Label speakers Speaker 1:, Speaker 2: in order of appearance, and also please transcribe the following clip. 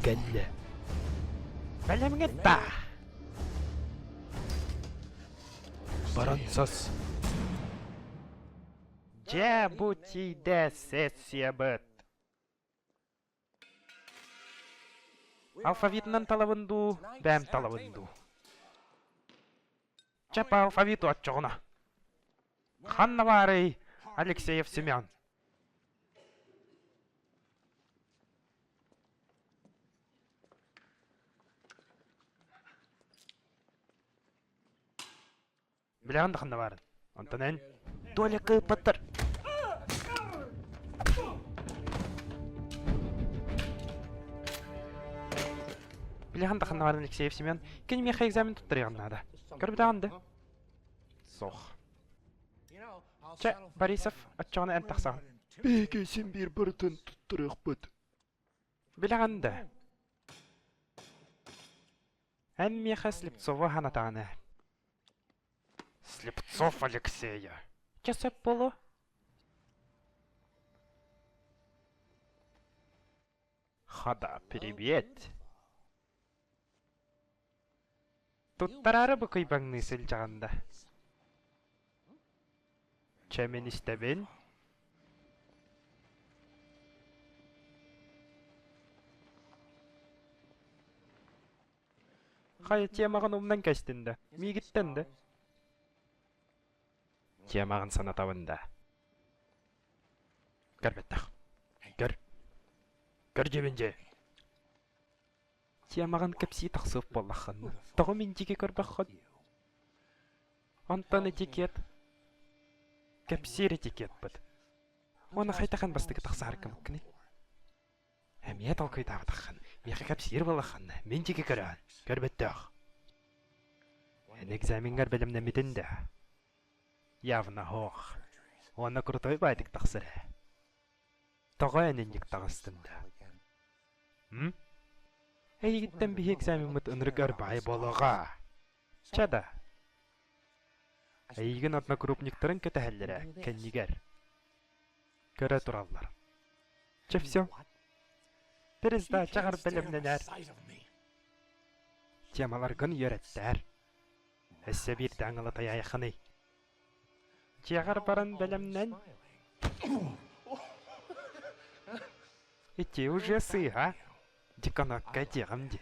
Speaker 1: кэллэ. Бэлэмҥит да? Баран сос. Дьэ, бу тиийдэ сессиябыт. Алфавитынан талабын дуу, бэйэм талабын дуу? Чэ, по алфавиту оччоҕуна. Ханна баарый Алексеев Семен? Билэҕин да ханна баарын? Онтон эн туалекка ыыппаттар. Билэҕин да ханна баарын Алексеев Семен? Кини миэхэ экзамен туттарыаҕын наада. Көрбүтэҕин да? Суох. Чэ, Борисов, оччоҕуна эн тахсаҕын.
Speaker 2: Биһиги син биир барытын туттарыахпыт.
Speaker 1: Билэҕин да? Эн миэхэ Слепцова санатаҕын ээ. Слепцов Алексея. Чэ сөп буолуо. Хада, привет. Туттараары бу кыйбаҥныы сылдьаҕын да. Чэ мин истэбин. Хайа темаҕын умнан кэстин да, миигиттэн да. Темаҕын санатабын да. Көрбөттөх. Көр. Көр дьэбин дьэ. Темаҕын кэпсии тахсыах буоллаххын. Тоҕо мин диэки көрбөххүн? Онтон этикет. Кэпсиир этикетпыт. Уонна хайтахан бастакы тахсаары кымыккыный? Эмиэ толкуйдаабатаххын, миэхэ кэпсиир буоллаххын, мин диэки көрөөн, көрбөттөөх. Эн экзамеҥҥар бэлэмнэммитин да? Явно һоох. Уонна крутой баайдык тахсар ээ. Тоҕо эн инник таҕыстыҥ да? М? Эйигиттэн биһи экзамеммыт ынырык өр баай буолуоҕа. Чэ да. Эйигин одногруппниктарыҥ кэтэһэллэрэ кэннигэр. Көрө тураллар. Чэ все. Пересдачаҕар бэлэмнэнээр. Темаларгын үөрэттээр. Өссө биирдэ аҥылатайаайаххыный. Дьиэҕэр баран бэлэмнэн. Ити уже сыыһа. Деканакка этиэҕим дии.